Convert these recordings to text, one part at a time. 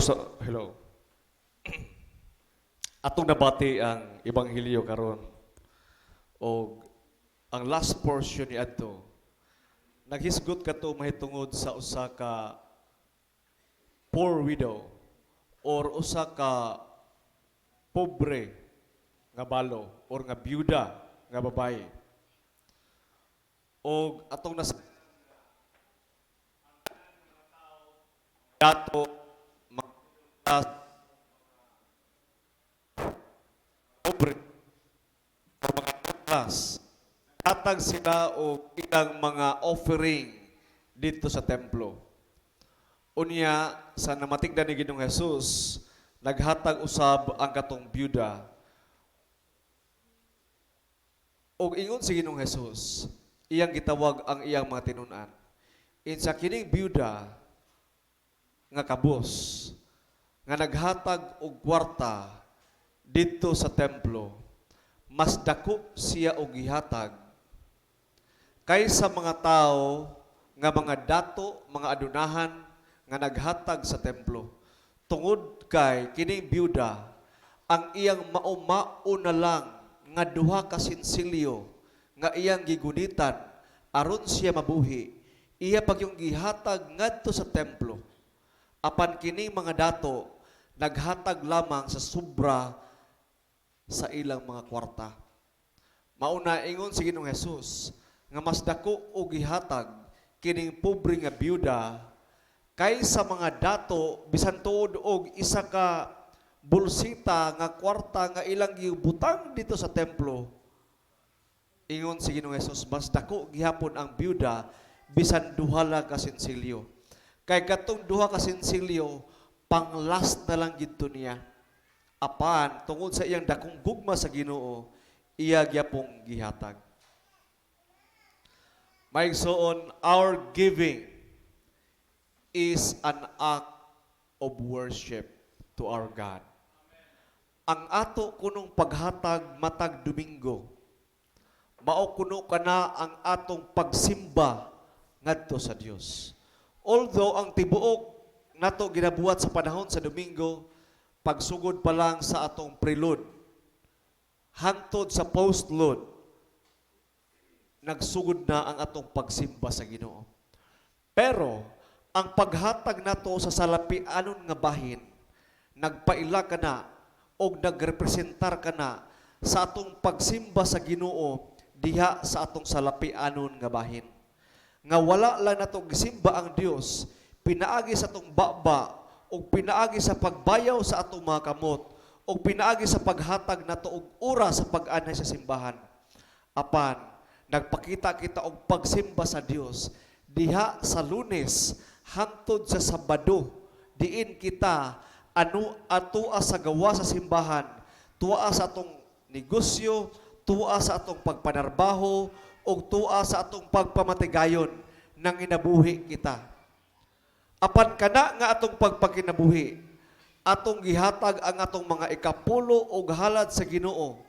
Sa hello. Atong nabati ang ebanghelyo karon. Og ang last portion ni adto naghisgot kato mahitungod sa usa ka poor widow or usa ka pobre nga balo or nga byuda nga babaye. Og atong nas dato mga pobre or mga class, hatag sila og ilang mga offering dito sa templo. Unya sa namatigdan ni Ginoong Jesus, naghatag usab ang katong byuda. Og ingon si Ginoong Jesus, iyang gitawag ang iyang mga tinun-an. Insa kining byuda nga kabos nga naghatag og kwarta didto sa templo, mas dako siya og gihatag kaysa mga tao nga mga dato, mga adunahan nga naghatag sa templo. Tungod kay kining byuda, ang iyang maumao na lang nga duha ka sinsilyo nga iyang gigunitan aron siya mabuhi, iya pagyung gihatag ngadto sa templo. Apan kining mga dato naghatag lamang sa sobra sa ilang mga kwarta. Mauna ingon si Ginoong Jesus nga mas dako og gihatag kining pobre nga byuda kaysa mga dato, bisan tuod og isa ka bulsita nga kwarta nga ilang gibutang dito sa templo. Ingon si Ginoong Jesus, mas dako gihapon ang byuda bisan duha lang ka sinsilyo. Kay katong duha ka sinsilyo, pang last na lang gidto niya. Apan tungod sa iyang dakong gugma sa Ginoo, iya gyapong gihatag. Mga igsoon, our giving is an act of worship to our God. Ang ato kunong paghatag matag Domingo, mao kuno kana ang atong pagsimba ngadto sa Dios. Although ang tibuok nato ginabuhat sa panahon sa Domingo, pagsugod pa lang sa atong prelude, hantod sa postlude, nagsugod na ang atong pagsimba sa Ginoo. Pero ang paghatag nato sa salapianon nga bahin, nagpaila ka na og nagrepresentar ka na sa atong pagsimba sa Ginoo diha sa atong salapianon nga bahin. Nga wala lang nato gisimba ang Dios pinaagi sa atong baba ug pinaagi sa pagbayaw sa atong mga kamot ug pinaagi sa paghatag nato og oras sa pag-anhay sa simbahan. Apan nagpakita kita og pagsimba sa Dios diha sa Lunes hangtod sa Sabado, diin kita ano atua sa gawa sa simbahan, tuwa sa atong negosyo, tuwa sa atong pagpanarbaho ug tuwa sa atong pagpamatigayon nang inabuhi kita. Apan kana nga atong pagpakinabuhi, atong gihatag ang atong mga ikapulo og halad sa Ginoo,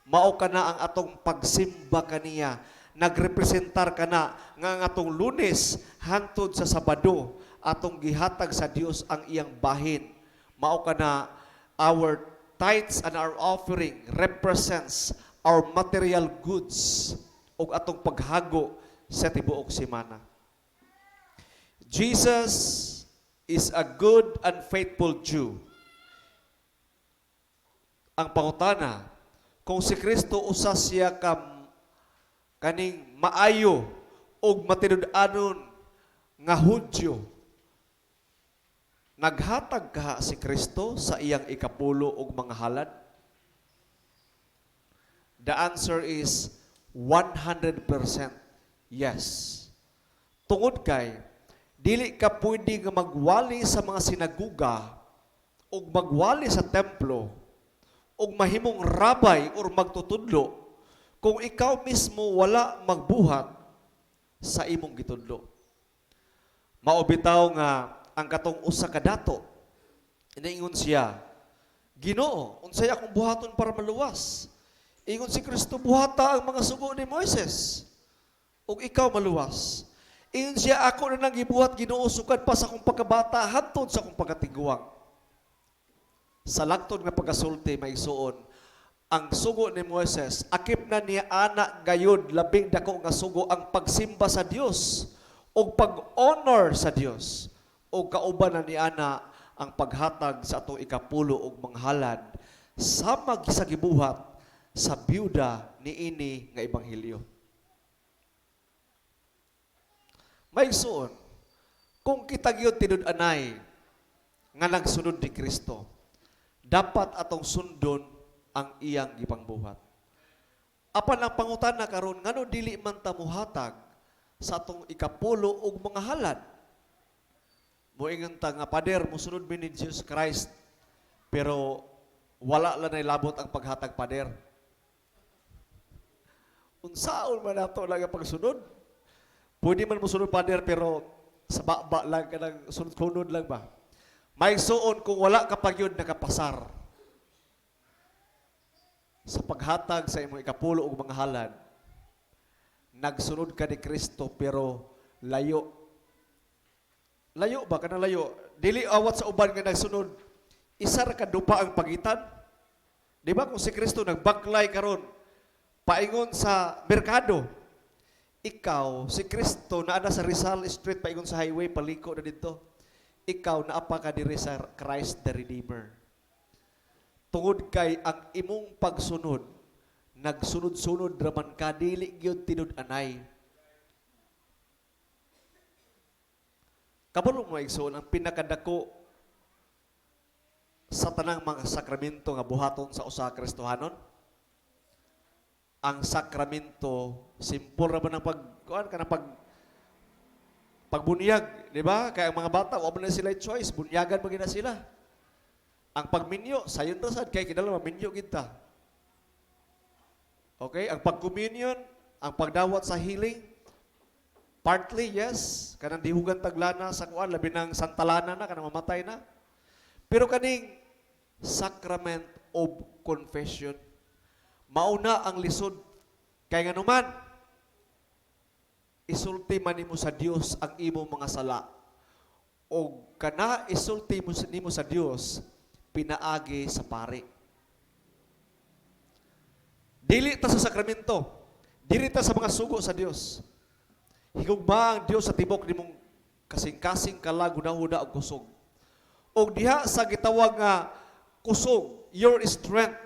mao kana ang atong pagsimba kaniya. Nagrepresentar kana nga ang atong Lunes hangtod sa Sabado, atong gihatag sa Dios ang iyang bahin. Mao kana our tithes and our offering represents our material goods ug atong paghago sa tibuok semana. Jesus is a good and faithful Jew. Ang pangutana, kung si Kristo usa siya ka kaning maayo ug matinud-anon nga Hudyo, naghatag kaha si Kristo sa iyang ikapulo ug mga halad? The answer is 100% yes. Tungod kay dili ka pwede nga magwali sa mga sinaguga ug magwali sa templo ug mahimong rabay or magtutudlo kung ikaw mismo wala magbuhat sa imong gitudlo. Mao bitaw nga ang katong usa ka dato, iniingon siya, "Ginoo, unsay akong buhaton para maluwas?" Ingon si Kristo, "Buhata ang mga sugo ni Moises ug ikaw maluwas." Ingon siya, "Ako na nang gibuhat, Ginoo, sukad pa sa akong pagkabata hantod sa akong pagkatiguang." Sa lagtod nga pagkasulti, maigsuon, ang sugo ni Moises, akip na niya ana gayud labing dako nga sugo, ang pagsimba sa Dios o pag-honor sa Dios, o kauban na niana ang paghatag sa atong ikapulo og mga halad, sama sa gibuhat sa byuda niini nga ebanghelyo. Maigsuon, kung kita gyud tinud-anay nga nagsunod ni Kristo, dapat atong sundon ang iyang gipangbuhat. Apan ang pangutana karon, ngano dili man ta muhatag sa atong ikapulo og mga halad? Moingon ta nga, "Pader, musunod mi ni Jesus Christ, pero wala lang nay labot ang paghatag, pader." Unsaon man nato lang ang pagsunod? Pwede man musunod, pader, pero sa baba lang, kanang sunod-sunod lang ba? Maigsuon, kung wala ka pa gyud nakapasar sa paghatag sa imong ikapulo og mga halad, nagsunod ka ni Kristo pero layo. Layo ba? Kanang layo. Dili awat sa uban nga nagsunod. Isa ra ka dupa ang pagitan. Di ba kung si Kristo nagbaklay karon paingon sa merkado, ikaw, si Kristo naa na sa Rizal Street paingon sa highway, paliko na dito. Ikaw, naa pa ka diri sa Christ the Redeemer. Tungod kay ang imong pagsunod, nagsunod-sunod raman ka, dili gyud tinud-anay. Kabalo mo, igsoon, ang pinakadako sa tanang mga sakramento nga buhaton sa usa ka Kristohanon, ang sakramento, simple ra man ang pag kuan kana, pagbunyag, di ba? Kaya ang mga bata, wa man na sila choice, bunyagan man na sila. Ang pagminyo, sayon ra sad kay kinahanglan maminyo kita. Okay, ang pag-communion, ang pagdawat sa healing, partly yes, kanang dihugan taglana sa kuan, labi ng santalana na, kanang mamatay na. Pero kaning sacrament of confession, mauna ang lisod. Kay nganuman, isulti man nimo sa Dios ang imong mga sala. O kana isulti mo nimo sa Dios pinaagi sa pari. Dili ta sa sakramento, dili ta sa mga sugo sa Dios. Higugma ang Dios sa tibok nimong kasing-kasing, kalag, hunahuna ug kusog. Og diha sa gitawag nga kusog, your strength,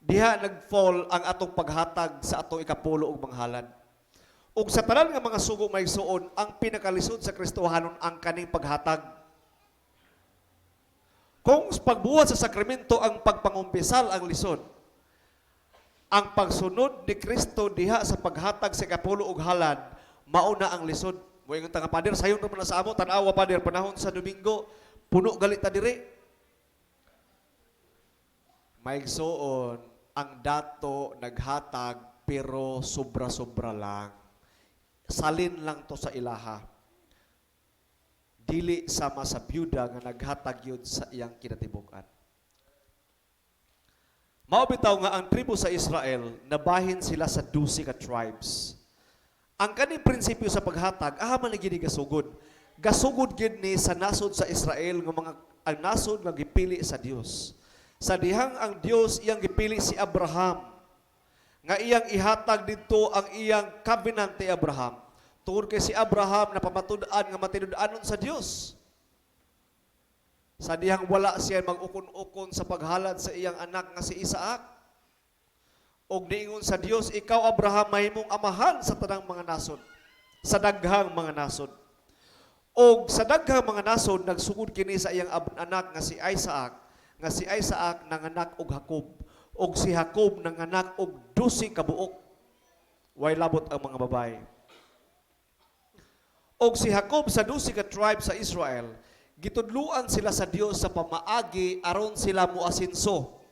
diha nag-fall ang atong paghatag sa atong ikapulo ug mga halad. Ug sa tanan nga mga sugo, maigsuon, ang pinakalisod sa Kristohanon ang kaning paghatag. Kung pagbuhat sa sakramento ang pagpangumpisal ang lisod, ang pagsunod ni Kristo diha sa paghatag sa ikapulo ug halad, mauna ang lisod. Moingon ta nga, "Pader, sayon naman na sa amo, tan-awa, pader, panahon sa Domingo, puno gali ta diri." Maigsuon, ang dato naghatag pero sobra-sobra lang. Salin lang to sa ilaha. Dili sama sa byuda nga naghatag yun sa iyang kinatibuk-an. Mao bitaw nga ang tribo sa Israel, nabahin sila sa 12 ka tribes. Ang kaning prinsipyo sa paghatag, aha man ni gasugod? Gasugod gid ni sa nasod sa Israel nga mga ang nasod nga gipili sa Dios. Sa dihang ang Dios iyang gipili si Abraham nga iyang ihatag didto ang iyang covenant ni Abraham. Tungod kay si Abraham napamatud-an nga matinud-anon sa Dios. Sa dihang wala siya mag-ukon-ukon sa paghalad sa iyang anak nga si Isaac. Og niingon sa Dios, "Ikaw, Abraham, mahimong amahan sa tanang mga nasod, sa daghang mga nasod." Og sa daghang mga nasod nagsugod kini sa iyang anak nga si Isaac, nga si Isaac nanganak og Jacob, og si Jacob nanganak og 12 ka buok. Way labot ang mga babae. Og si Jacob sa 12 ka tribe sa Israel, gitudluan sila sa Dios sa pamaagi aron sila muasinso,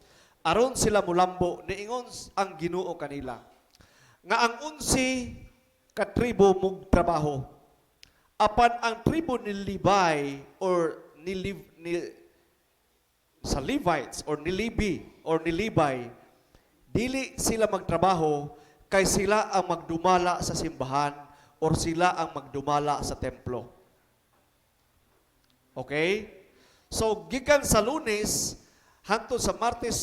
aron sila mulambo. Niingon ang Ginoo kanila nga ang 11 ka tribo mug trabaho. Apan ang tribo ni Levi or ni, Lev, ni sa Levites or ni Levi or ni Levi, dili sila magtrabaho kay sila ang magdumala sa simbahan or sila ang magdumala sa templo. Okay? So, gikan sa Lunes, Hantod sa Martes,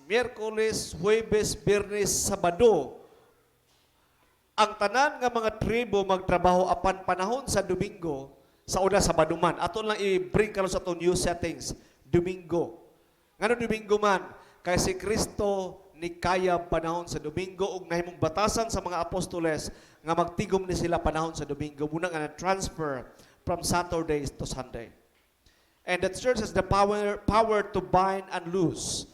Miyerkules, Huwebes, Biyernes, Sabado, ang tanan nga mga tribo magtrabaho, apan panahon sa Domingo, sa una Sabado man. Ato lang i-bring karon sa atong new settings, Domingo. Ngano Domingo man? Kay si Kristo ni kaya panahon sa Domingo ug nahimong batasan sa mga apostoles nga magtigom ni sila panahon sa Domingo. Muna nga na-transfer from Saturdays to Sunday. And the church has the power to bind and loose.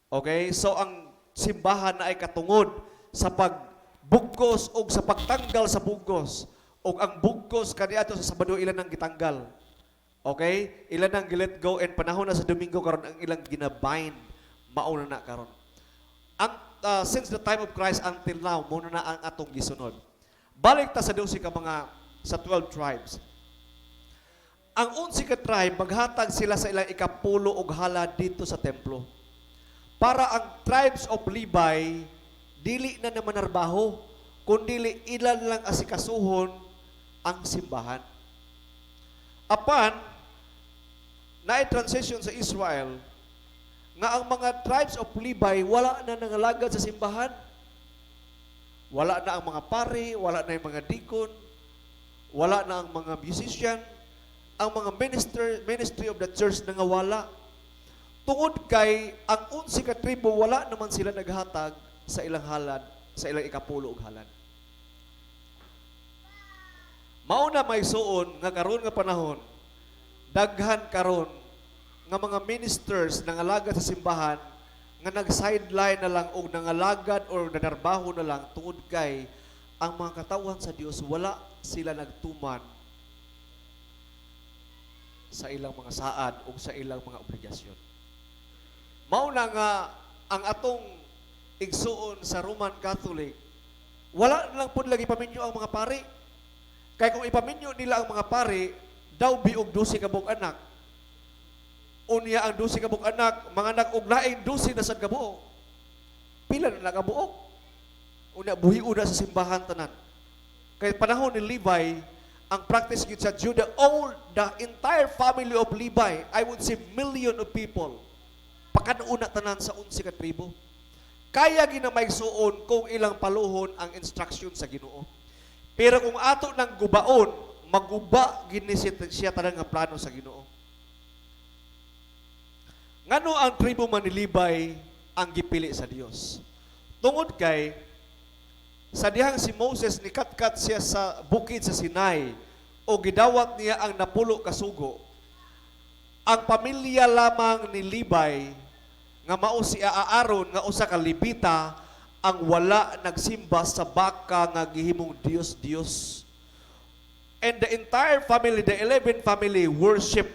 Okay? So ang simbahan na ay katungod sa pagbugkos o sa pagtanggal sa bugkos. O ang bugkos kaniadto sa Sabado ilan ang gitanggal. Okay? Ilan ang gi-let go and panahon na sa Domingo karon ang ilang ginabind, mauna na karon. Ang since the time of Christ until now, muna na ang atong gisunod. Balik ta sa 12 ka mga sa 12 tribes. Ang 11 ka tribe, maghatag sila sa ilang ikapulo og halad dito sa templo. Para ang tribes of Levi dili na naman narbaho, kundi ilan lang asikasuhon ang simbahan. Apan, na transition sa Israel, nga ang mga tribes of Levi wala na nangalagad sa simbahan. Wala na ang mga pari, wala na yung mga deacon, wala na ang mga musician, ang mga minister, ministry of the church nangawala. Tungod kay ang 11 ka tribo wala naman sila naghatag sa ilang halad, sa ilang ikapulo og halad. Mao na, mga igsuon, nga karon nga panahon, daghan karon nga mga ministers nangalagad sa simbahan nga nag-sideline na lang og nangalagad or nanarbaho na lang tungod kay ang mga katawhan sa Dios wala sila nagtuman sa ilang mga saad o sa ilang mga obligasyon. Mao na nga ang atong igsuon sa Roman Catholic, wala na lang pud lagi paminyo ang mga pari. Kay kung ipaminyo nila ang mga pari, daw biog 12 ka buok anak. Unya ang 12 ka buok anak, mga anak og laing 12 na sad kabuok. Pila na lang kabuok? Unya buhi una sa simbahan tanan. Kay panahon ni Levi, ang practice gyud sa Judah, all the entire family of Levi, I would say million of people, pakanuna tanan sa 11 ka tribo. Kaya gina, mga igsuon, kung ilang paluhon ang instruction sa Ginoo. Pero kung ato nang gubaon, maguba gini siya tanan nga plano sa Ginoo. Ngano ang tribo man ni Levi ang gipili sa Dios? Tungod kay sa dihang si Moses ni katkat siya sa bukid sa Sinai o gidawat niya ang 10 ka sugo, ang pamilya lamang ni Levi nga mao si Aaron nga usa ka Levita ang wala nagsimba sa baka nga gihimong Dios-Dios. And the entire family, the 11 family, worship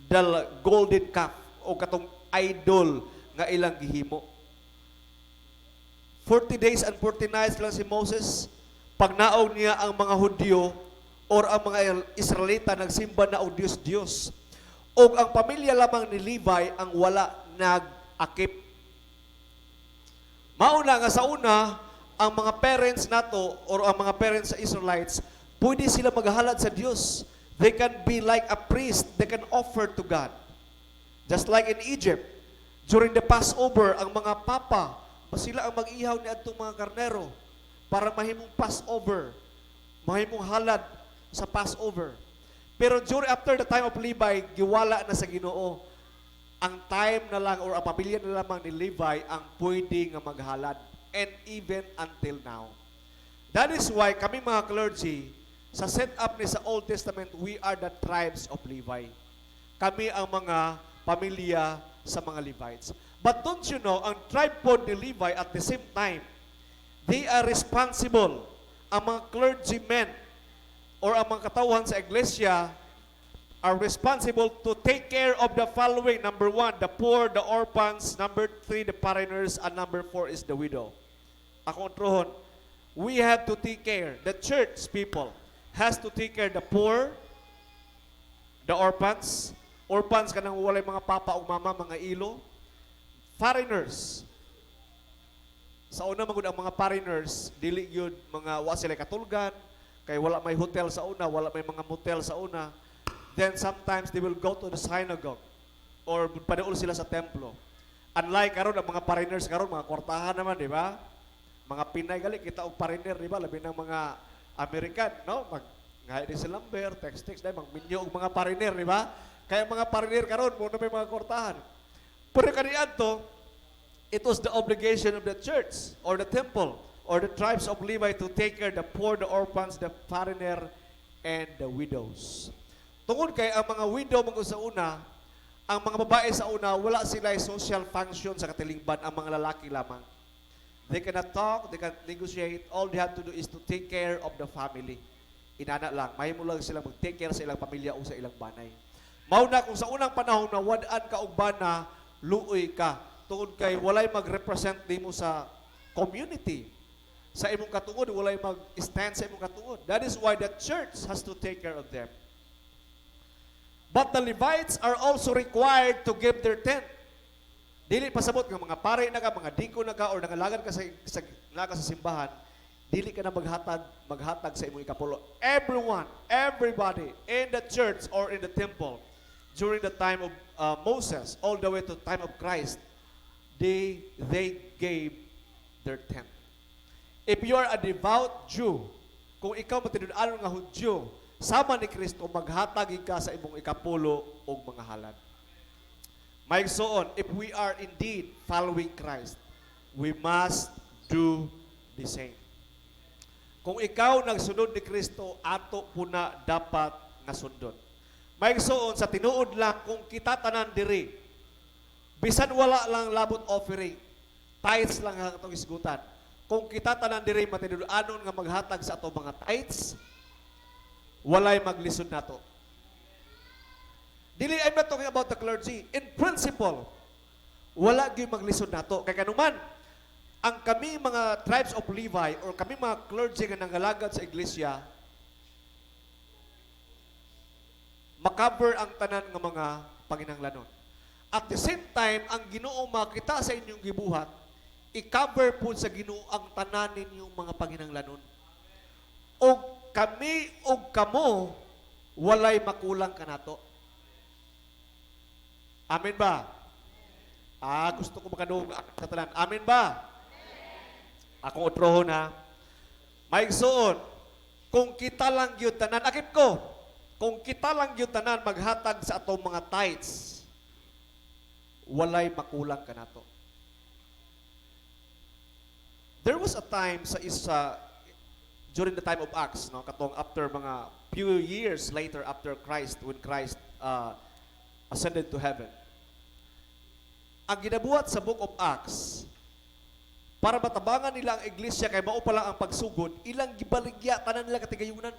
the golden calf o katong idol nga ilang gihimo. 40 days and 40 nights lang si Moses. Pagnaog niya, ang mga Hudyo or ang mga Israelita nagsimba na og Dios-Dios. Og ang pamilya lamang ni Levi ang wala nag-akip. Mauna nga sa una, ang mga parents nato or ang mga parents sa Israelites, pwede sila maghalad sa Dios. They can be like a priest. They can offer to God. Just like in Egypt, during the Passover, ang mga papa, sila ang mag-ihaw ni adtong mga karnero para mahimong Passover, mahimong halad sa Passover. Pero during after the time of Levi, giwala na sa Ginoo. Ang time na lang or ang pamilya na lamang ni Levi ang pwede nga maghalad. And even until now. That is why kami mga clergy, sa setup ni sa Old Testament, we are the tribes of Levi. Kami ang mga pamilya sa mga Levites. But don't you know, ang tribe po ni Levi at the same time, they are responsible. Ang mga clergymen or ang mga katawhan sa iglesia are responsible to take care of the following. Number one, the poor, the orphans. Number three, the foreigners. And number four is the widow. Akong truhon, we have to take care. The church people has to take care the poor, the orphans, orphans kanang walay mga papa o mama, mga ilo, foreigners. Sa una magud ang mga foreigners, dili gyud mga wa sila katulgan, kay wala may hotel sa una, wala may mga motel sa una. Then sometimes they will go to the synagogue or paduol sila sa templo. Unlike karon, ang mga foreigners karon, mga kwartahan naman, di ba? Mga Pinay gali kita og foreigner, di ba? Labi ng mga American, no? Mag ngayo din sa lumber, text text dahil magminyo og mga foreigner, di ba? Kaya mga foreigner karon mao na may mga kwartahan. Pero kaniadto, it was the obligation of the church or the temple or the tribes of Levi to take care the poor, the orphans, the foreigner, and the widows. Tungod kay ang mga widow mga sa una, ang mga babae sa una, wala sila social function sa katilingban, ang mga lalaki lamang. They cannot talk, they cannot negotiate. All they have to do is to take care of the family. Inana lang, mahimo lang sila mag-take care sa ilang pamilya o sa ilang banay. Mao na kung sa unang panahon na wad-an ka og bana, luoy ka. Tungod kay walay mag-represent nimo sa community. Sa imong katungod, walay mag-stand sa imong katungod. That is why the church has to take care of them. But the Levites are also required to give their tenth. Dili pasabot nga mga pare na ka, mga diko na ka, or nangalagad ka sa simbahan, dili ka na maghatag sa imong ikapulo. Everyone, everybody in the church or in the temple during the time of Moses, all the way to the time of Christ, they gave their tenth. If you are a devout Jew, kung ikaw matinud-anon nga Hudyo, sama ni Kristo, maghatag ka sa imong ikapulo og mga halad. Mga igsoon, if we are indeed following Christ, we must do the same. Kung ikaw nagsunod ni Kristo, ato puna dapat nga sundon. Mga igsoon, sa tinuod lang, kung kita tanan diri, bisan wala lang labot offering, tithes lang ang atong isgutan. Kung kita tanan diri matinud-anon nga maghatag sa atong mga tithes, walay maglisod nato. Dili, I'm not talking about the clergy. In principle, wala gyud maglisod nato. Kay kanuman, ang kami mga tribes of Levi or kami mga clergy nga nangalagad sa iglesia, makover ang tanan nga mga panginahanglanon. At the same time, ang Ginoo makita sa inyong gibuhat, i-cover po sa Ginoo ang tanan ninyong mga panginahanglanon. O kami o kamo, walay makulang kanato. Amen ba? Ah, gusto ko makadungog sa tanan. Amen ba? Akong utrohon ha. Maigsuon, kung kita lang gyud tanan, akip ko, kung kita lang gyud tanan maghatag sa atong mga tithes, walay makulang kanato. There was a time sa isa during the time of Acts, no, katong after mga few years later after Christ, when Christ ascended to heaven. Ang ginabuhat sa Book of Acts, para matabangan nila ang iglesia kay mao pa lang ang pagsugod, ilang gibaligya tanan nila katigayunan.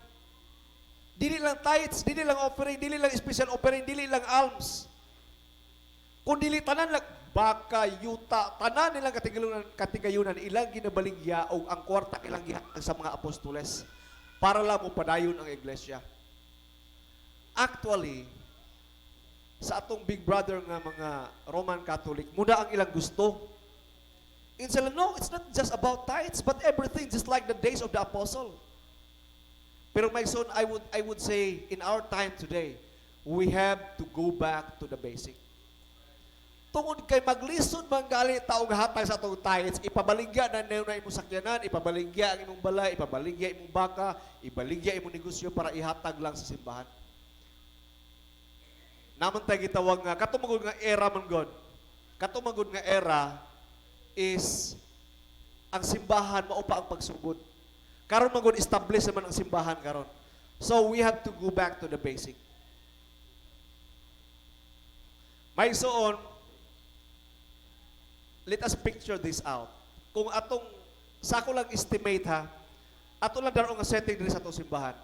Dili lang tithes, dili lang offering, dili lang special offering, dili lang alms. Kung dili tanan lang baka, yuta, tanan nilang katigayunan ilang ginabaligya o ang kwarta ilang gihatag sa mga apostoles para lang mo padayon ang iglesia. Actually, sa atong big brother nga mga Roman Catholic, muna ang ilang gusto. In sila, no, it's not just about tithes, but everything, just like the days of the apostle. Pero my son, I would say, in our time today, we have to go back to the basic. Tungod kay maglisod man gali ta og hatag sa atong tithes, ipabaligya na na imong sakyanan, ipabaligya ang imong balay, ipabaligya imong baka, ibaligya imong negosyo para ihatag lang sa simbahan. Naman tayo gitawag nga, kato nga era man God, kato nga era is ang simbahan mao pa ang pagsugod. Karon man gud, establish naman ang simbahan karon. So we have to go back to the basic. Mga igsoon, let us picture this out. Kung atong, sa ako lang estimate ha, ato lang daro nga setting diri sa atong simbahan.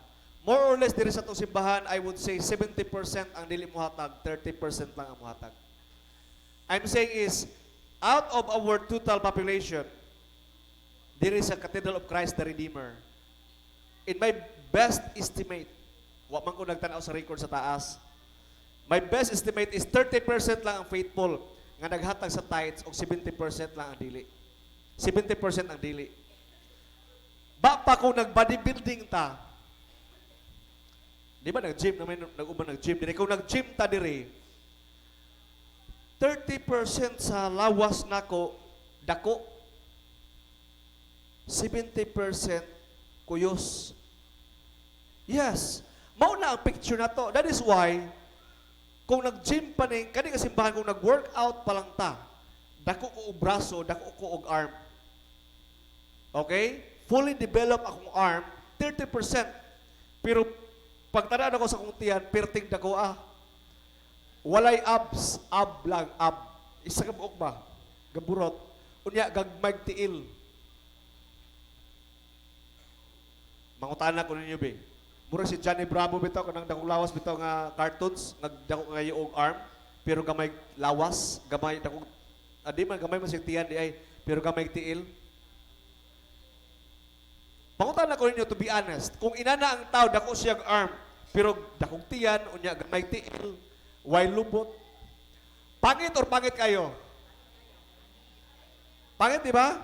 More or less diri sa atong simbahan, I would say 70% ang dili mohatag, 30% lang ang mohatag. I'm saying is, out of our total population, diri sa Cathedral of Christ the Redeemer, in my best estimate, wa man ko nagtanaw sa record sa taas, my best estimate is 30% lang ang faithful nga naghatag sa tithes o 70% lang ang dili. 70% ang dili. Ba pa kung nag-bodybuilding ta, di ba nag-gym naman, nag-uban nag-gym diri. Kung nag-gym ta diri, 30% sa lawas nako dako. 70% kuyos. Yes. Mao na ang picture nato. That is why, kung nag-gym pa ni, kani nga simbahan, kung nag-workout pa lang ta, dako ko og braso, dako ko og arm. Okay? Fully develop akong arm, 30%. Pero pagtanaw ako sa akong tiyan, perting dako ah. Walay abs, ab lang, ab. Isa ka buok ba? Gaburot. Unya, gagmay tiil. Mangutana ko ninyo, be. Mura si Johnny Bravo bitaw, kanang dakong lawas bitaw nga cartoons, nagdako nga og arm, pero gamay lawas, gamay dakong, adi man gamay man siyang tiyan di ay, pero gamay tiil. Pangutana ko ninyo, to be honest, kung inana ang tao, dako siyang arm, pero dakong tiyan, unya gamay tiil, way lubot. Pangit or pangit kayo? Pangit, di ba?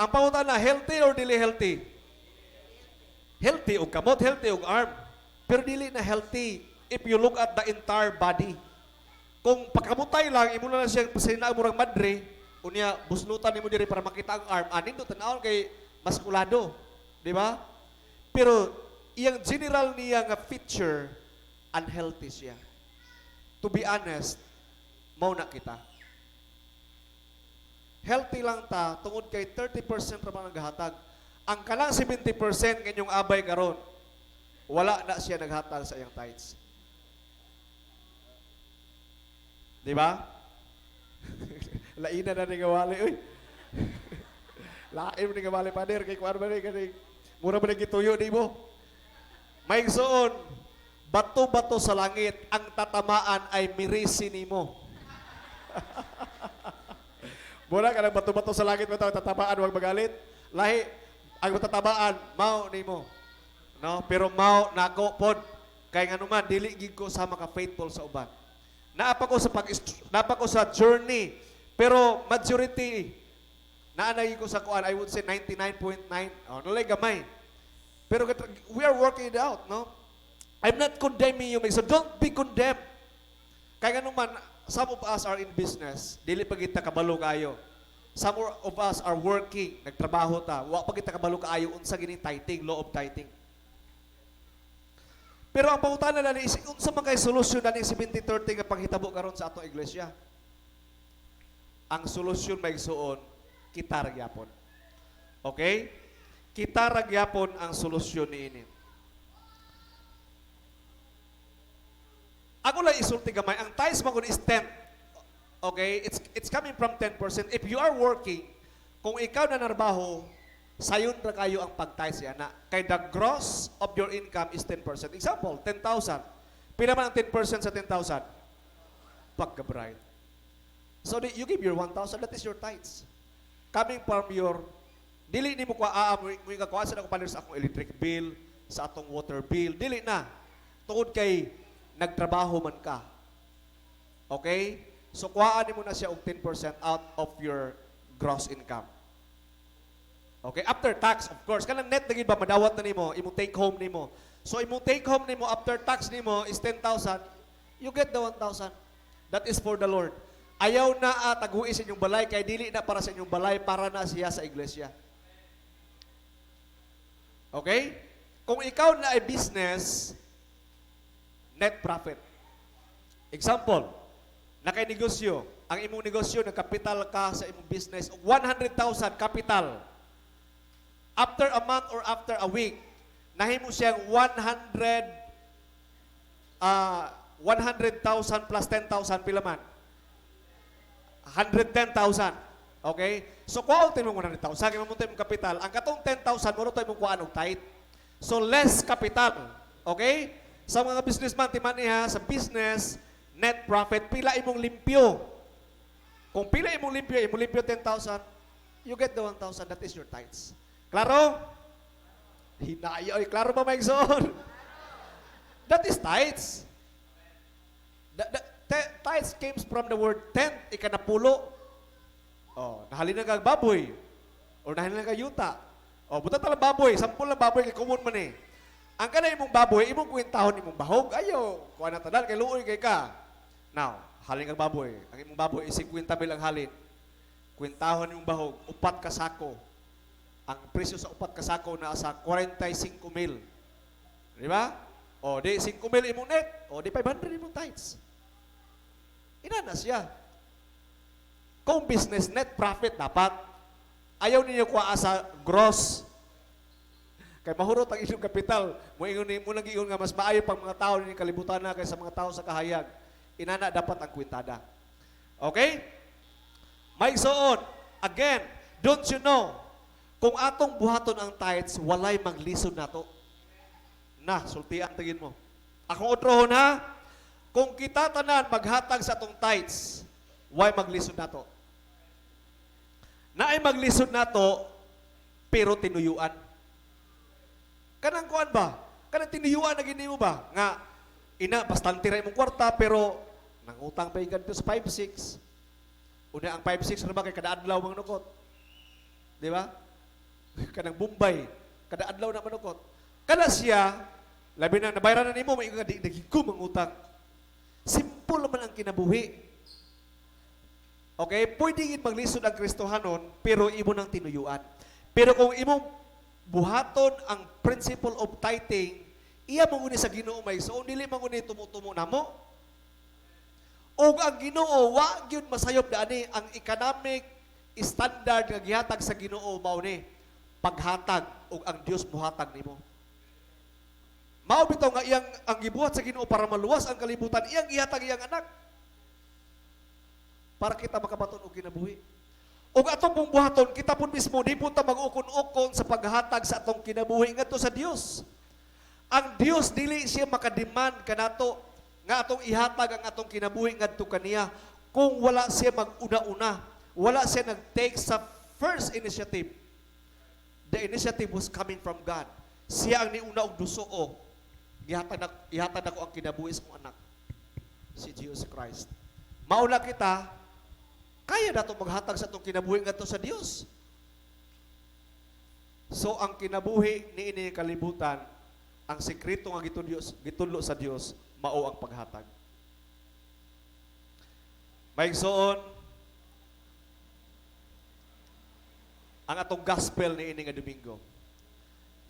Ang pangutana, healthy or dili healthy? Healthy og kamot, healthy og arm. Pero dili na healthy if you look at the entire body. Kung pagkamutay lang, imo na lang siyang pasina murag madre, unya busnutan nimo diri para makita ang arm, anin do tan-awon kay maskulado, di ba? Pero iyang general niya nga feature, unhealthy siya. To be honest, mao na kita. Healthy lang ta tungod kay 30% ra man ang gahatag. Ang kanang 70% ngayong abay karon, wala na siya naghatag sa iyang tithes. Di ba? Laina na ni gawali oy. Lain ni gawali, pader, kay kuan ba ni kani mura ba ni gituyo nimo. May igsuon, bato-bato sa langit, ang tatamaan ay mirisi nimo. Mura ka ng bato-bato sa langit mo, tatamaan, wag magalit. Lahi, ang tatamaan, mao nimo. No? Pero mao nako pod. Kay nganuman, dili gid ko sa maka faithful sa uban. Naapa ko sa journey. Pero majority, naanay ko sa kuan, I would say 99.9. Oh, nalay gamay. Pero we are working it out, no? I'm not condemning you, so don't be condemned. Kaya nganuman, some of us are in business, dili pa kita kabalo kayo. Some of us are working, nagtrabaho ta, wa pa kita kabalo kaayo unsa gini tithing, law of tithing. Pero ang pangutana lang is unsa man kay solusyon na ning 70-30 nga panghitabo karon sa atong iglesia? Ang solusyon, mga igsuon, kita ra gyapon. Okay? Kita ra gyapon ang solusyon niini. Ako lang isulti gamay, ang tithes man is 10. Okay? It's coming from 10%. If you are working, kung ikaw na narbaho, sayon ra kayo ang pag-tithes ana. Kay the gross of your income is 10%. Example, 10,000. Pila man ang 10% sa 10,000? Pagka-bright. So you give your 1,000, that is your tithes. Coming from your, dili nimo kwa mo mo kuha sa akong palir sa akong electric bill, sa atong water bill, dili na. Tungod kay nagtrabaho man ka. Okay? So kuhaan nimo na siya og 10% out of your gross income. Okay, after tax, of course. Kanang net na gid ba madawat na nimo, imong take home nimo. So imong take home nimo after tax nimo is 10,000, you get the 1,000. That is for the Lord. Ayaw na tagui sa inyong balay kay dili na para sa inyong balay, para na siya sa iglesia. Okay? Kung ikaw na ay business, net profit. Example, nakay negosyo, ang imong negosyo, nagkapital ka sa imong business, 100,000 capital. After a month or after a week, nahimo siyang 100,000 plus 10,000, pila man? 110,000. Okay? So, kuha mo 100,000, kay mamunta imong kapital. Ang katong 10,000, muro to imong kuhaan og tithe. So, less capital. Okay? Sa mga businessman, timan niya, sa business, net profit, pila imong limpyo. Kung pila imong limpyo 10,000, you get the 1,000, that is your tithes. Klaro? Hinaya, oy, klaro ba, mga igsoon? That is tithes. The tithes came from the word tenth, ikanapulo. Oh, nahalin na kag baboy. Or nahalin na kag yuta. Oh, buta tala baboy, 10 lang baboy kay common man eh. Ang kana imong baboy, imong kwentahon imong bahog, ayo, kuha na tanan kay luoy kay ka. Now, Halin kang baboy. Ang imong baboy is 50 mil ang halin. Kwentahon imong bahog, 4 ka sako. Ang presyo sa 4 ka sako naa sa 45 mil. Di ba? O, di 5 mil imong net. O, di 500 imong tithes. Inana siya. Kung business, net profit dapat. Ayaw ninyo kuha sa gross. Kay mahurot ang inyong kapital. Mo ingon ni mo nang giingon nga mas maayo pang mga tao ni kalibutan na kaysa mga tao sa kahayag. Inana dapat ang kwintada. Okay? May suon. Again, don't you know, kung atong buhaton ang tithes, walay maglisod nato. Na, sultian tingin mo. Akong otrohon ha, kung kita tanan maghatag sa atong tithes, way maglisod nato. Naay maglisod nato, pero tinuyuan. Kanang kuan ba? Kanang tinuyuan na gini mo ba? Nga, ina, bastante ra imong kwarta, pero nangutang pa yung ganito sa 5-6. Una ang 5-6 ra ba kay kada adlaw manukot? Di ba? Kanang Bombay, kada adlaw na manukot. Kana siya, labi na nabayran na nimo, may nga di nagigum ang utang. Simple naman ang kinabuhi. Okay? Pwede gid maglisod ang Kristohanon, pero imo nang tinuyuan. Pero kung imong buhaton ang principle of tithing, iya mo guni sa Ginoo may so dili man guni tumo-tumo namo. Og ang Ginoo wa gyud masayop na ani ang economic standard nga gihatag sa Ginoo, mao ni paghatag ug ang Dios muhatag nimo. Mao bitaw nga iyang ang gibuhat sa Ginoo para maluwas ang kalibutan, iyang ihatag iyang anak para kita makabaton og kinabuhi. Ug atong pong buhaton, kita pud mismo di po ta mag-ukon-ukon sa paghatag sa atong kinabuhi ngadto sa Dios. Ang Dios dili siya makademand kanato nga atong ihatag ang atong kinabuhi ngadto kaniya kung wala siya mag-una-una, wala siya nag-take sa first initiative. The initiative was coming from God. Siya ang niuna og dusuo. Gihatag nako ang kinabuhi sa akong anak, si Jesus Christ. Mauna kita, kaya nato maghatag sa atong kinabuhi ngadto sa Dios. So ang kinabuhi niini kalibutan, ang sekreto nga gitudlo sa Dios, mao ang paghatag. Maigsoon, ang atong gospel niini nga Domingo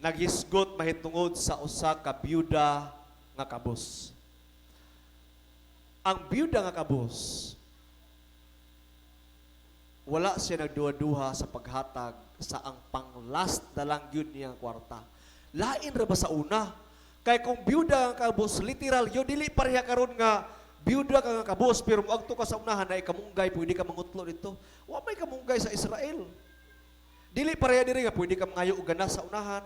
naghisgot mahitungod sa usa ka byuda nga kabus. Ang byuda nga kabus, wala siya nagduha-duha sa paghatag sa ang pang-last na lang yun niyang kwarta. Lain ra ba sa una? Kay kung byuda ang kabus, literal yun, dili pareha karon nga byuda ka nga kabus, pero moadto ka sa unahan na kamunggay, pwede ka mangutlo dito. Wa may kamunggay sa Israel. Dili pareha diri nga pwede ka mangayo og ganas sa unahan.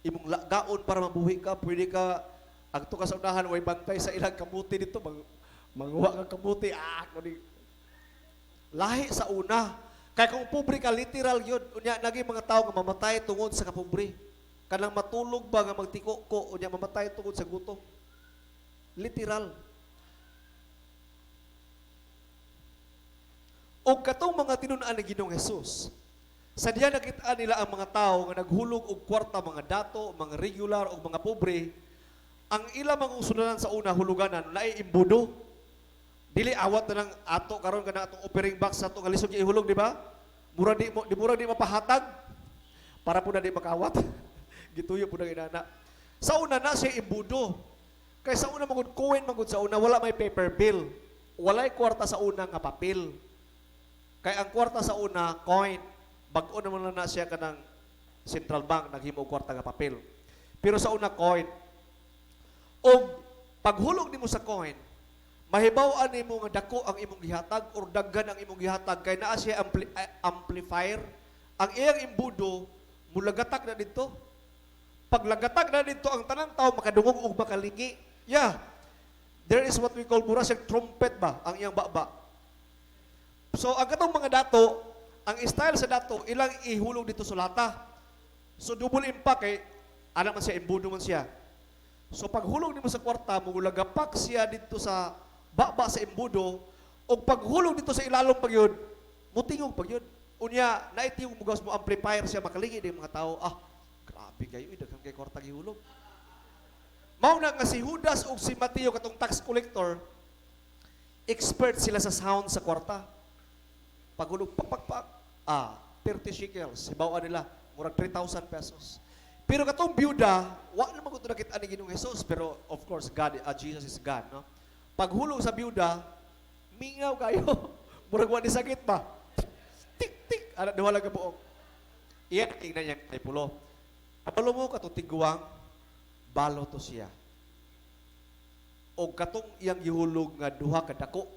Imong lagaon para mabuhi ka, pwede ka agto ka sa unahan, way bantay sa ilang kamuti dito, manguha kang kamuti, ah, kuni lahi sa una. Kay kung pobre ka, literal yun. Unya, naging mga tao nga mamatay tungod sa kapobre. Kanang matulog ba nga magtiko ko, unya mamatay tungod sa gutom. Literal. Og katong mga tinun-an ni Ginoong Hesus, sa diya nakita nila ang mga tao nga naghulog og kwarta, mga dato, mga regular og mga pobre, ang ilang mga usunanan sa una huluganan naay imbudo. Dili awat na ng ato karon kana atong offering box sa ato nga lisod ihulog, di ba? Mura di mo di mura di mapahatag para po na di makawat. Gituyo po na inana. Sa una na siya imbudo. Kay sa una magud coin magud sa una, wala may paper bill. Walay kwarta sa una nga papel. Kay ang kwarta sa una coin. Bag-o naman lang na siya kanang central bank naghimo og kwarta nga papel. Pero sa una coin. Og paghulog nimo sa coin, mahibaw-an nimo nga dako ang imong gihatag or daghan ang imong gihatag kay naa siya amplifier. Ang iyang imbudo mulagatak na didto. Paglagatak na didto, ang tanang tao makadungog og makalingi. Yeah. There is what we call mura siyang trumpet ba ang iyang baba. So ang katong mga dato, ang style sa dato ilang ihulog dito sa lata. So double impact kay anak man siya, imbudo man siya. So paghulog nimo sa kwarta, mulagapak siya dito sa baba sa imbudo, ug paghulog dito sa ilalom pag yun, mutingog pag yun. Unya, naitiyong mugas mo amplifier siya, makalingi din mga tao. Ah, grabe kayo, eh, daghan kay kwarta gihulog. Mao na nga si Judas ug si Mateo katong tax collector, Expert sila sa sound sa kwarta. Paghulog, pak, pak, pak, 30 shekels. Hibaw-an nila, murag 3,000 pesos. Pero katong byuda, wa naman ko ito nakita ni Ginoong Jesus, pero of course, God, Jesus is God, no? Paghulog sa byuda, mingaw kayo. Murag wa ni sakit ba? Tik, tik, ana, duha lang ka buok. Iyan, tingnan niya kay pulo. Kabalo mo katong tiguang, balo to siya. O katong iyang gihulog nga duha ka dako.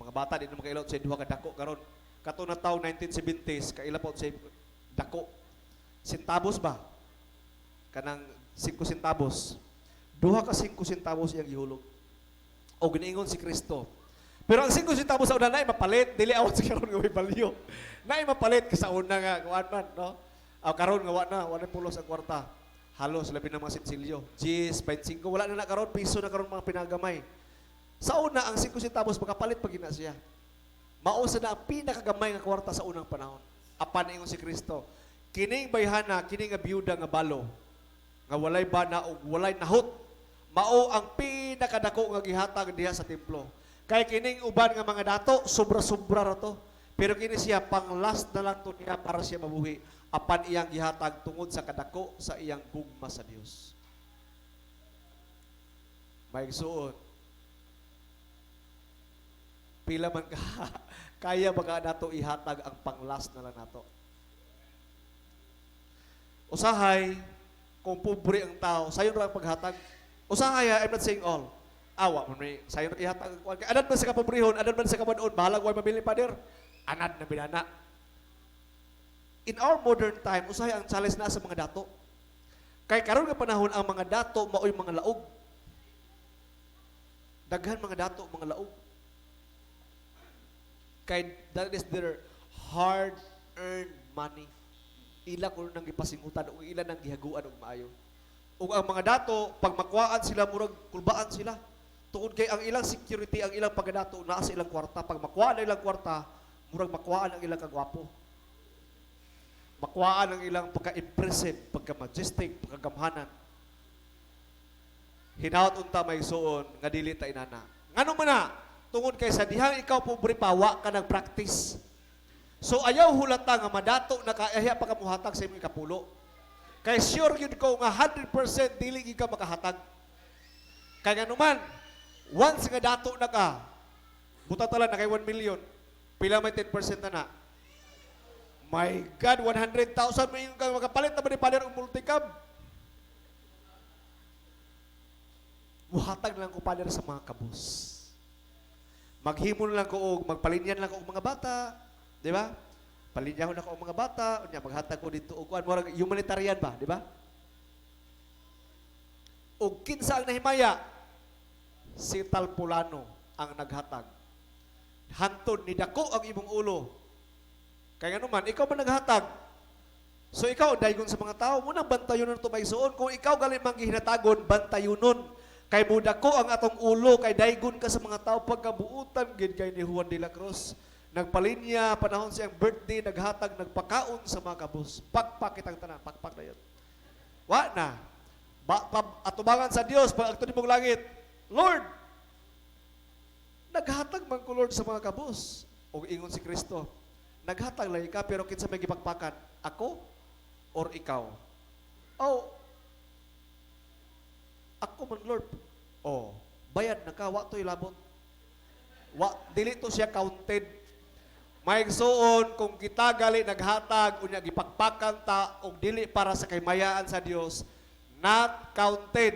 Mga bata di na makaila sa duha ka dako karon. Kato na taon 1970s, kaila pa sa dako. Centavos ba? Kanang 5 centavos. Duha ka 5 centavos iyang gihulog. O giniingon si Kristo. Pero ang 5 centavos sa una na mapalit, dili awat sa karon nga may value. Naay mapalit ka sa una nga kuan man, no? Aw karon nga wa na pulos ang kwarta. Halos labi na mga sinsilyo. 10, 25, wala na na karon, piso na karon mga pinagamay. Sa una, ang 5 centavos makapalit pa gina siya. Mao sa na ang pinakagamay nga kwarta sa unang panahon. Apan ingon si Kristo, kining bayhana, kini nga biyuda nga balo, nga walay bana ug walay nahot, mao ang pinakadako nga gihatag diha sa templo. Kay kining uban nga mga dato, sobra-sobra ra to. Pero kini siya, pang last na lang to niya para siya mabuhi. Apan iyang gihatag tungod sa kadako sa iyang gugma sa Dios. Maigsuon, pila man ka, kaya ba ka nato ihatag ang pang-last na lang nato? Usahay, kung pobre ang tao, sayon ra ang paghatag. Usahay, ha, I'm not saying all. Awa, man may sayon ra ihatag ang kuwan. Kay anad man sa kapobrehon, anad man sa kabanon, bahalag way mabili, pader. Anad na binana. In our modern time, usahay ang challenge na sa mga dato. Kay karon nga panahon, ang mga dato maoy mga laog. Daghan mga dato, mga laog. Kay that is their hard-earned money. Ila kuno nang gipasingutan o ila nang gihaguan og maayo. Ug ang mga dato, pag makuhaan sila, murag kulbaan sila. Tungod kay ang ilang security, ang ilang pagkadato, naa sa ilang kwarta. Pag makuhaan ang ilang kwarta, murag makuhaan ang ilang kagwapo. Makuhaan ang ilang pagka-impressive, pagka-majestic, pagkagamhanan. Hinaot unta, mga igsuon, nga dili ta inana. Ngano man na? Tungod kay sa dihang ikaw pobre pa, wa ka nag-practice. So ayaw hulata nga madato na ka, ayaw pa ka muhatag sa imong ikapulo. Kay sure gyud ko nga 100% dili gyud ka makahatag. Kay nganuman, once nga dato na ka, buta tala na kay 1 million, pila may 10% na na? My God, 100,000 may kang makapalit na ba ni pader og multicab? Muhatag lang ko, pader, sa mga kabus. Maghimo na lang ko og magpalinyan lang ko og mga bata, di ba? Palinyan na ko og mga bata, unya maghatag ko dito og kuan, murag humanitarian ba, di ba? Og kinsa ang nahimaya? Si Talpulano ang naghatag. Hantod ni dako ang imong ulo. Kay nganuman, ikaw man naghatag. So ikaw, daygon sa mga tao, munang bantayon na ito, maigsuon. Kung ikaw gali mang gihinatagon, bantayonon. Kay mudako ang atong ulo, kay daygon ka sa mga tao, pagkabuutan, gid kay ni Juan de la Cruz. Nagpalinya, panahon siyang birthday, naghatag, nagpakaon sa mga kabus. Pakpak kitang tanan, pakpak na yun. Wa na. Ba, pa, atubangan sa Dios pag agto nimong langit. Lord, naghatag man ko, Lord, sa mga kabus. O ingon si Kristo, naghatag lang ka, pero kinsa may gipakpakan? Ako or ikaw? Oh, ako man, Lord. Oh, bayad na ka, wa to'y labot. Wa, dili to siya counted. Maigsuon, kung kita gali naghatag, unya gipakpakan ta, og dili para sa kaymayaan sa Dios, not counted.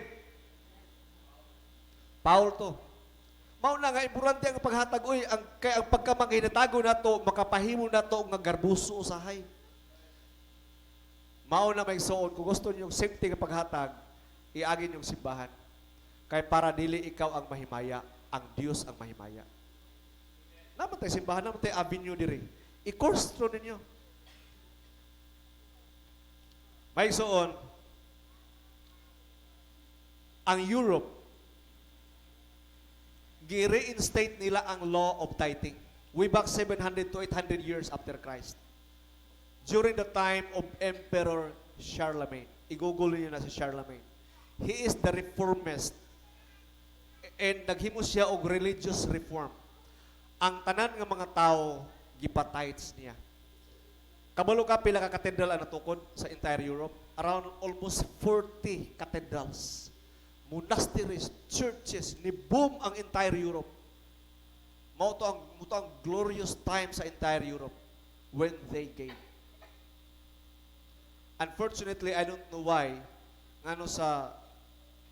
Paul to. Mao na nga importante ang paghatag uy, ang kay ang pagkamanginatago nato makapahimo nato nga garbuso usahay. Mao na, maigsuon, kung gusto niyo safety nga paghatag, iagi niyo simbahan. Kay para dili ikaw ang mahimaya, ang Dios ang mahimaya. Naman tayo simbahan, naman tayo avenue diri. I-course through ninyo. Maigsuon, ang Europe, gi-reinstate nila ang law of tithing way back 700 to 800 years after Christ. During the time of Emperor Charlemagne. I-google niyo na si Charlemagne. He is the reformist. And naghimo siya og religious reform. Ang tanan nga mga tao gipa-tithes niya. Kabalo ka pila ka cathedral ang natukod sa entire Europe? Around almost 40 cathedrals. Monasteries, churches, ni boom ang entire Europe. Mao to ang glorious time sa entire Europe when they gave. Unfortunately, I don't know why ngano sa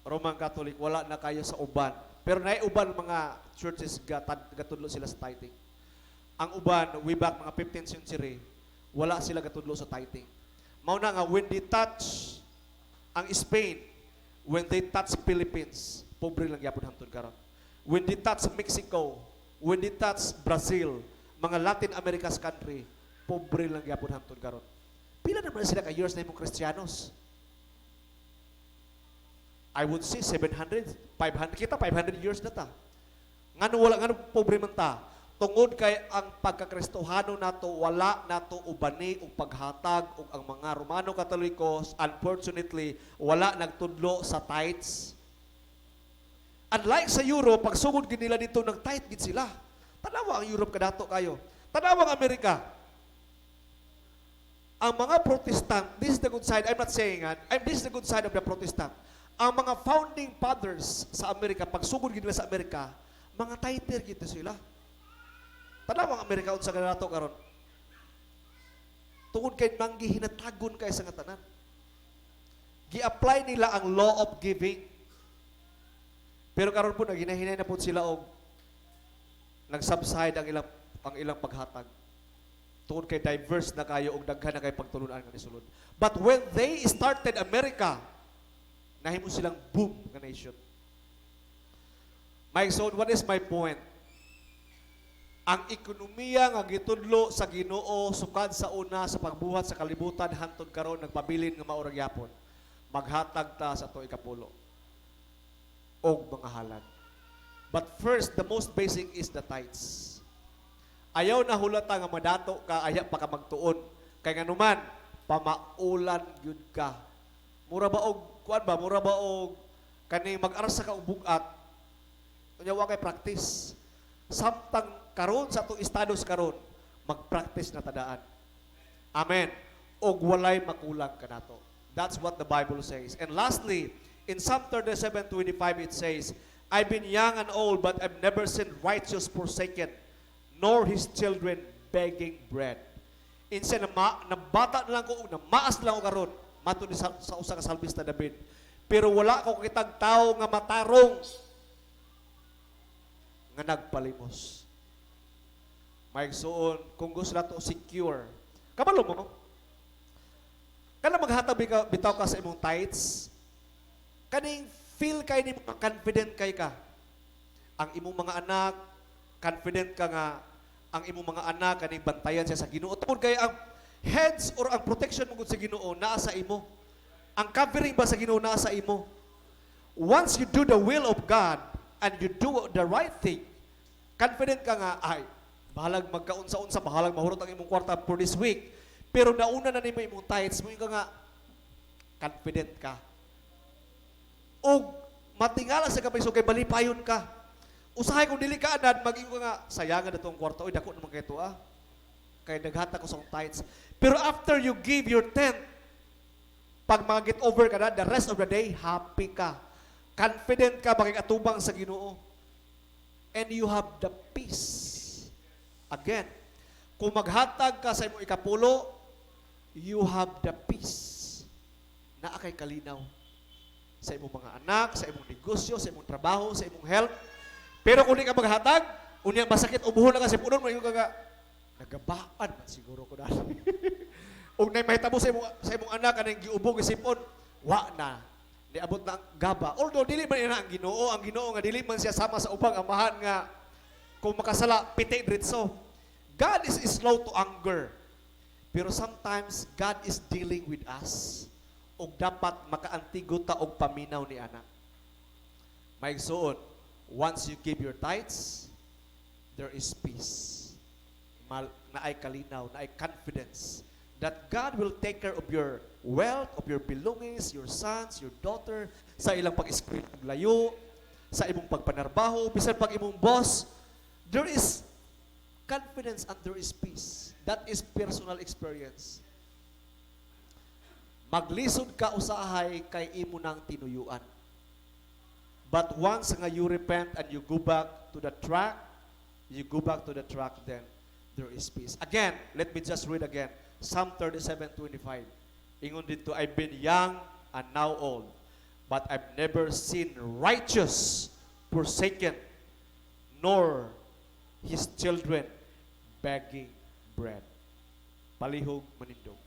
Roman Catholic wala na kayo sa uban. Pero naay uban mga churches gatudlo sila sa tithing. Ang uban way back mga 15th century, wala sila gatudlo sa tithing. Mao na nga when they touch ang Spain, when they touch Philippines, pobre lang gyapon hangtod karon. When they touch Mexico, when they touch Brazil, mga Latin America's country, pobre lang gyapon hangtod karon. Pila naman sila ka years na imong Kristiyanos? I would say 700, 500, kita 500 years na ta. Ngano wala, ngano pobre man ta? Tungod kay ang pagkakristohano nato, wala nato ubani og paghatag, ug ang mga Romano Katolikos, unfortunately, wala nagtudlo sa tithes. Unlike sa Europe, pagsugod gid nila dito, nag-tithe gid sila. Tanawa ang Europe kadato kayo. Tanawa ang Amerika. Ang mga Protestant, this is the good side, I'm not saying that, this is the good side of the Protestant. Ang mga founding fathers sa Amerika, pagsugod gid nila sa Amerika, mga tither gid sila. Tanawa ang Amerika unsa kadato karon. Tungod kay manggihinatagon kay sa nga tanan. Gi-apply nila ang law of giving. Pero karon po naghinay-hinay na po sila og nag-subside ang ilang paghatag. Tungod kay diverse na kayo og daghan na kay pagtulunan nga nisulod. But when they started America, nahimo silang boom nga nation. My so what is my point? Ang ekonomiya nga gitudlo sa Ginoo sukad sa una sa pagbuhat sa kalibutan hantod karon nagpabilin nga mao ra gyapon. Maghatag ta sa ato ikapulo og mga halad. But first, the most basic is the tithes. Ayaw na hulata nga madato ka, ayaw pa ka magtuon. Kay nganuman, pamaulan gyud ka. Mura ba og kuan ba, mura ba og kaning mag-arsa ka og bugat, unya wa kay practice. Samtang karon sa atong estados karon, mag-practice na ta daan. Amen. Og walay makulang kanato. That's what the Bible says. And lastly, in Psalm 37:25 it says, "I've been young and old, but I've never seen righteous forsaken, nor his children begging bread." Insa na, ma, nabata na lang ko, na maas lang ko karon, mato ni sa usa ka salmista David. Pero wala ko kitag tao nga matarong nga nagpalimos. Mga igsoon, kung gusto nato secure, kabalo mo, kana maghatag bitaw ka sa imong tithes, kaning feel kay nimo confident kay ka. Ang imong mga anak, confident ka nga ang imong mga anak kaning bantayan siya sa Ginoo. Tungod kay ang heads or ang protection mo gud sa Ginoo naa sa imo. Ang covering ba sa Ginoo naa sa imo. Once you do the will of God and you do the right thing, confident ka nga, ay, bahalag magkaunsa-unsa, bahalag mahurot ang imong kwarta for this week. Pero nauna na nimo imong tithes, mo ka nga, confident ka. Og matingala sa kamay, so kay balipayon ka. Usahay kung dili ka anad, mag-ingon ka nga, sayangan na tong kwarta, oy, dako naman kay to ah. Kay naghatag ko sa akong tithes. Pero after you give your tenth, pag mga get over ka na, the rest of the day, happy ka. Confident ka, makikatubang sa Ginoo. And you have the peace. Again, kung maghatag ka sa imong ikapulo, you have the peace. Naa kay kalinaw sa imong mga anak, sa imong negosyo, sa imong trabaho, sa imong health. Pero kung di ka maghatag, unya masakit ubuhon na ka sa punon, mo ka nga, nagabaan man siguro ko dali. Ug nay mahitabo sa imong anak kanang giubog isipon, wa na. Niabot na ang gaba. Although dili man ina ang Ginoo nga dili man siya sama sa ubang amahan nga kung makasala piti diretso. God is slow to anger. Pero sometimes God is dealing with us. Ug dapat makaantigo ta og paminaw ni ana. Maigsuon, once you give your tithes, there is peace. Naay kalinaw, naay confidence that God will take care of your wealth, of your belongings, your sons, your daughter, sa ilang pag-eskwela layo. sa imong pagpanarbaho, bisan pag imong boss, there is confidence and there is peace. That is personal experience. Maglisod ka usahay kay imo nang tinuyuan. But once nga you repent and you go back to the track, you go back to the track, then there is peace. Again, let me just read again. Psalm 37:25. Ingon didto, "I've been young and now old, but I've never seen righteous forsaken, nor his children begging bread." Palihog manindog.